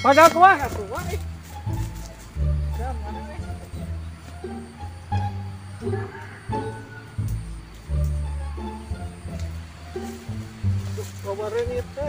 Padahal kuah atuh wae. Kabarin itu.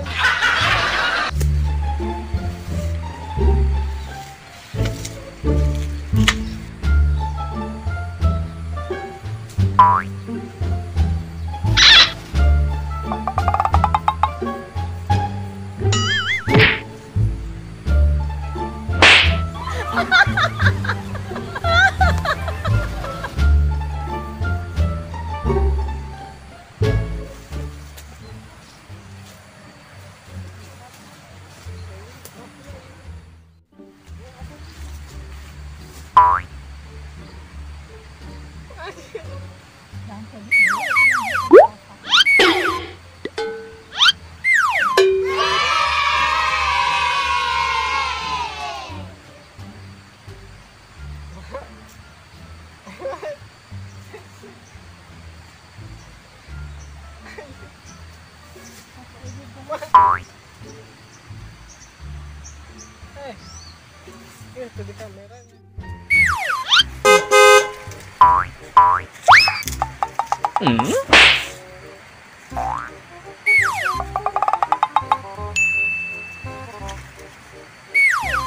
Itu di kamera.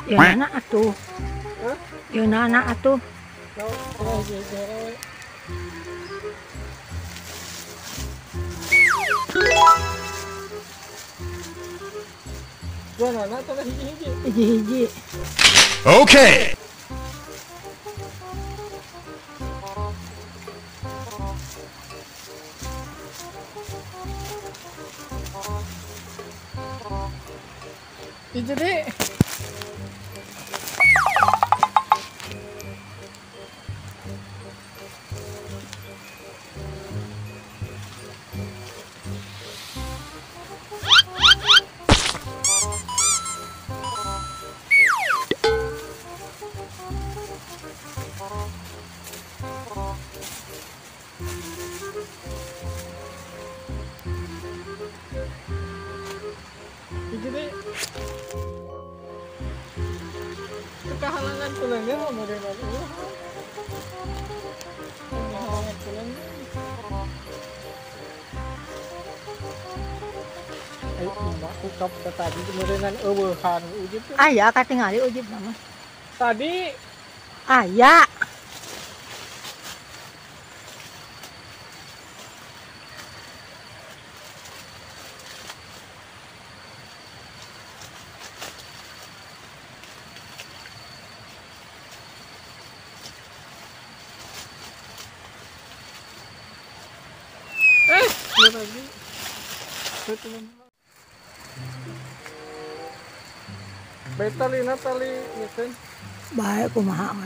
Ya nana atuh. Ya nana atuh. Dua nana atau hiji-hiji? Hiji-hiji. Okay. Hiji deh. Jadi kekahalangan tulangnya mau model apa? Kekahalangan tulangnya. Ayo, aku kap tadi kemudian eueuhan ujib. Aya katingali ujib mah. Tadi aya. Lagi. Baik tali na tali ngeten. Baik kumaha.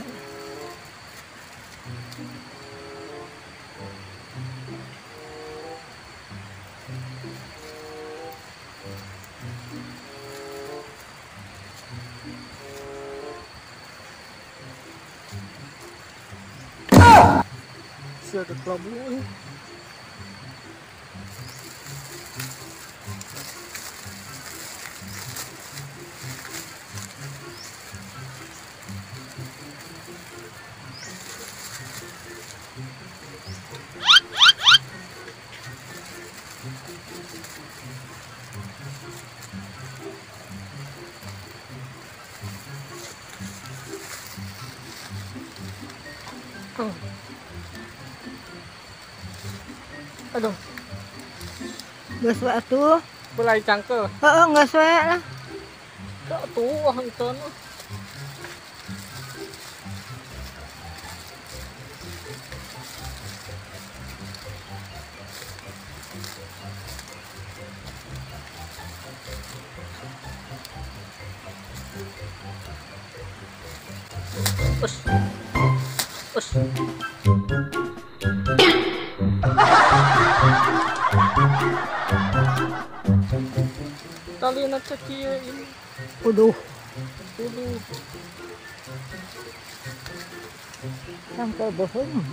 Sia ke kelabu. Aduh. Geus we atuh. Mulai cangkel. Heeh, geus we lah. Atuh henteu. Us. Us. Tali na kieu ini. Uduh. Uduh. Sampai bohong.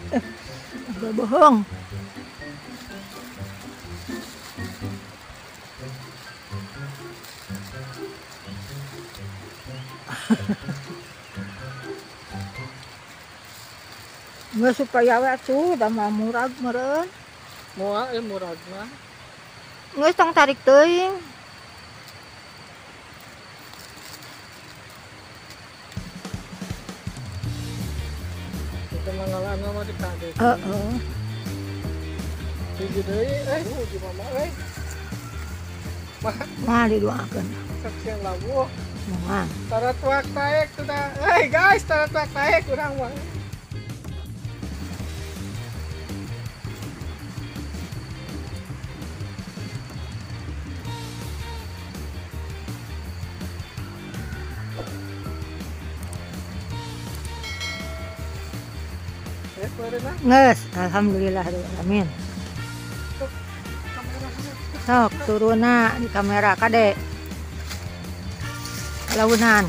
Agak bohong. Nggak supaya we atuh da mah murag meureun. Moal murag mah. Geus tong tarik teuing. Itu mangalaan mah di kade. Heeh. Hiji deui hiji mama euy. Mah mah didoakeun. Saksian lawuh. Moal. Taratuak taek tuh dah. Hey guys, taratuak taek urang mah. Nges, alhamdulillah amin. Sok turunna di kamera kade. Launan.